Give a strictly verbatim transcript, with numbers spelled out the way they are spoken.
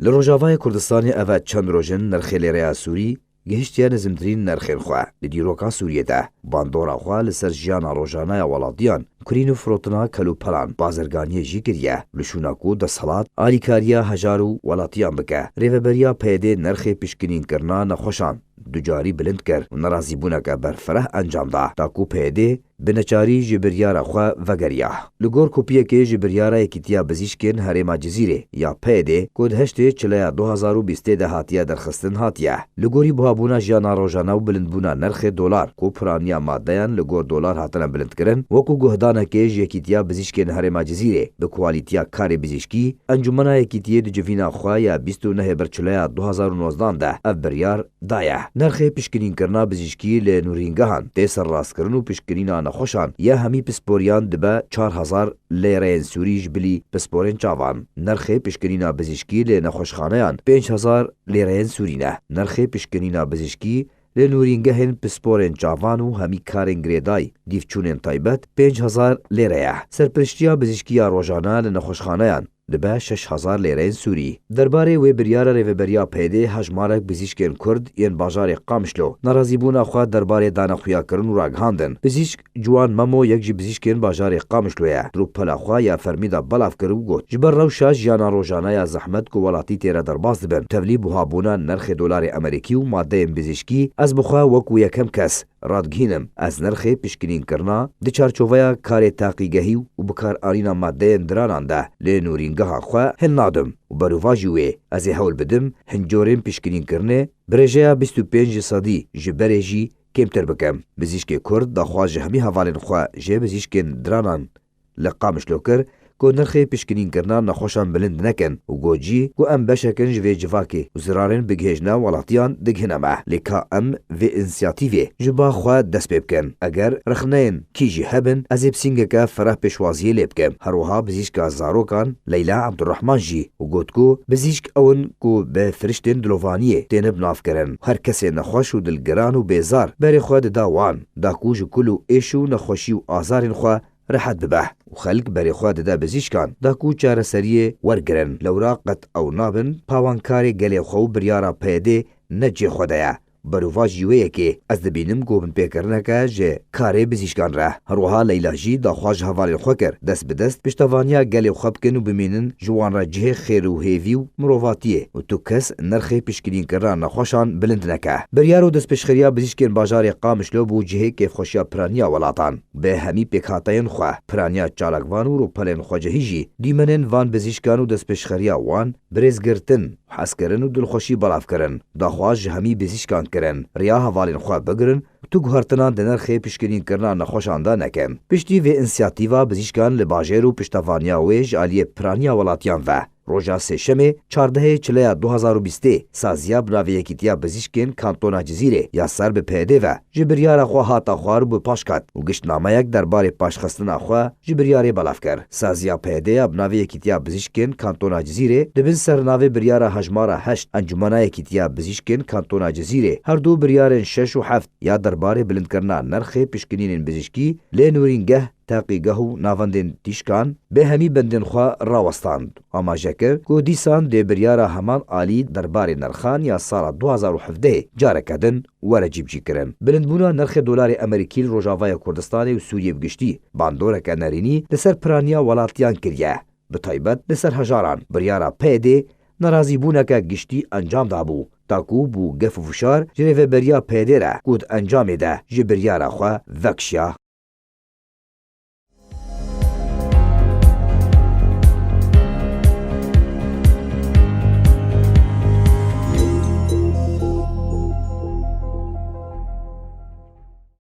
Li Rojavayê Kurdistanê ev çend roj in nirxê lêreya Sûrî gihiştiye nizimtirîn nirxên xwe li dîroka Sûriyê de. Bandora xwe li ser jiyana rojane ya welatiyan, kirîn û firotina kelûpelan, bazirganiyê jî kiriye. Li şûna ku desthilat alîkariya hejar û welatiyan bike, rêveberiya P Y D nirxê pişkinînkirina nexweşan ducarî bilind kir û nerazîbûneke berfireh encam da, da ku P Y D bi neçarî ji biryara xwe vegeriya. Li gor kopiyekê ji biryara Yekîtiya Bizîşkên Herêma Cizîrê ya P Y D ku di heştê çileya du hazar û bîstê de hatiye derxistin hatiye. Li gorî buhabûna jiyana rojane û bilindbûna nirxê dolar ku piraniya madeyan li gor dolar hatine bilindkirin, wekû guhdanekê ji Yekîtiya Bizîşkên Herêma Cizîrê bi kwalîtiya karê bizîşkî, Encûmena Yekîtiyê di civîna xwe ya bîst û nehê ber çileya du hazar û nozdan de ev biryar daye. Nirxê pişkinînkirina bizîşkî li nûrîngehan tê serrastkirin û pişkinîna nexweşan ya hemî pisporiyan dibe çar hezar lêreyên Sûrî ji bilî pisporên çavan. Nirxê pişkinîna bizîşkî li nexweşxaneyan pênc hezar lêreyên Sûrî ne. Nirxê pişkinîna bizîşkî li nûrîngehên pisporên çavan û hemî karên girêdayî, dîvçûnên taybet pênc hezar lêre ye. Serpiriştiya bizîşkî ya rojane li nexweşxaneyan dibe şeş hezar lêreyên Sûrî. Derbarê wê biryara rêveberiya P Y D hejmarek bizîşkên Kurd yên bajarê Qamişlo nerazîbûna xwe derbarê dane xuyakirin û ragihandin. Bizîşk Ciwan Memo yek ji bizîşkên bajarê Qamişlo ye. Di rûpela xwe ya fermî de belav kir û got, ji ber rewşa jiyana rojane ya zehmet ku welatî tê re derbas dibin, tevlî buhabûna nirxê dolarê Amerîkî û madeyên bizîşkî, ez bi xwe wekû yekem kes radigihînim, ez nirxê pişkinînkirina di çarçoveya karê teqîgehî û bikaranîna madeyên diranan de li nûrîngeha xwe hin nadim û berovajî wê ez ê hewl bidim hin corên pişkinînkirinê bi rêjeya bîst û pênc ji sedî ji berê jî kêmtir bikim. Bizîşkê Kurd daxwaz ji hemî hevalên xwe jê bizîşkên diranan li Qamişlo kir ku nirxê pişkinînkirina nexweşan bilind nekin û got jî ku em beşek in ji vê civakê û zirarên bigihêjine welatiyan digihine me. Lê ka em vê însiyatîvê ji ba xwe dest pê bikin. Eger rexneyên kî jî hebin, ez ê bi sîngeke fereh pêşwaziyê lê bikim. Her wiha bizîşka zarokan Leyla Ebdurrehman jî û got ku bizîşk ew in ku bi firiştên dilovaniyê têne binavkirin. Her kesê nexweş û dilgiran û bêzar berê xwe dida wan, da ku ji kul û êş û nexweşî û azarên xwe rehet bibe û xelk berê xwe dide bizîşkan da ku çareseriyê wergirin. Lewra qet ew nabin pawankarê gelê xwe û biryara P Y D ne cihê xwe de ye. Berovajî wê yekê ez dibînim ku binpêkirineke ji karê bizîşkan re. Her wiha Leyla jî daxwaz ji hevalên xwe kir dest bi dest piştevaniya gelê xwe bikin û bimînin ji wan re cihê xêr û hêvî û mirovatiyê û tu kes nirxê pişkinînkirina nexweşan bilind neke. Biryar û destpêşxeriya bizîşkên bajarê Qamişlo bû cihê kêfxweşiya piraniya welatan. Bi hemî pêkhateyên xwe, piraniya çalakvan û rûpelên xwecihî jî dîmenên van bizîşkan û destpêşxeriya wan bi rêzgirtin, hezkirin û dilxweşî belav kirin. Daxwaz ji hemî bizîşkan kirin, riya hevalên xwe bigirin û tu guhertinan di nirxê pişkinînkirina nexweşan de nekin. Piştî vê însiyatîva bizîşkan li bajêr û piştevaniya wê ji aliyê piraniya welatiyan ve, roja sêşemê çardehê çileya du hazar û bîstê, saziya bi navê Yekîtiya Bizîşkên Kantona Cizîrê ya ser bi P Y D ve ji biryara xwe hata xwar û bi paş ket û giştnameyek derbarê paşxistina xwe ji biryarê belav kir. Saziya P Y D ya bi navê Yekîtiya Bizîşkên Kantona Cizîrê di bin sernavê biryara hejmara heşt Encûmena Yekîtiya Bizîşkên Kantona Cizîrê her du biryarên şeş û heft ya derbarê bilindkirina nirxê pişkinînên bizîşkî lê nûrîngeh, teqîgeh û navendên tîşkan bi hemî bendên xwe rawestand. Amaje kir ku dîsan dê biryara heman alî derbarê nirxan ya sala du hazar û hevdehê careke din were cîbicîkirin. Bilindbûna nirxê dolarê Amerîkî li Rojavaya Kurdistanê û Sûriyê bi giştî bandoreke nerînî li ser piraniya welatiyan kiriye. Bi taybet li ser hejaran biryara P Y D nerazîbûneke giştî encam dabû, ta ku bû gef û fişar ji rêveberiya P Y D re ku di encamê de ji biryara xwe vekişiya.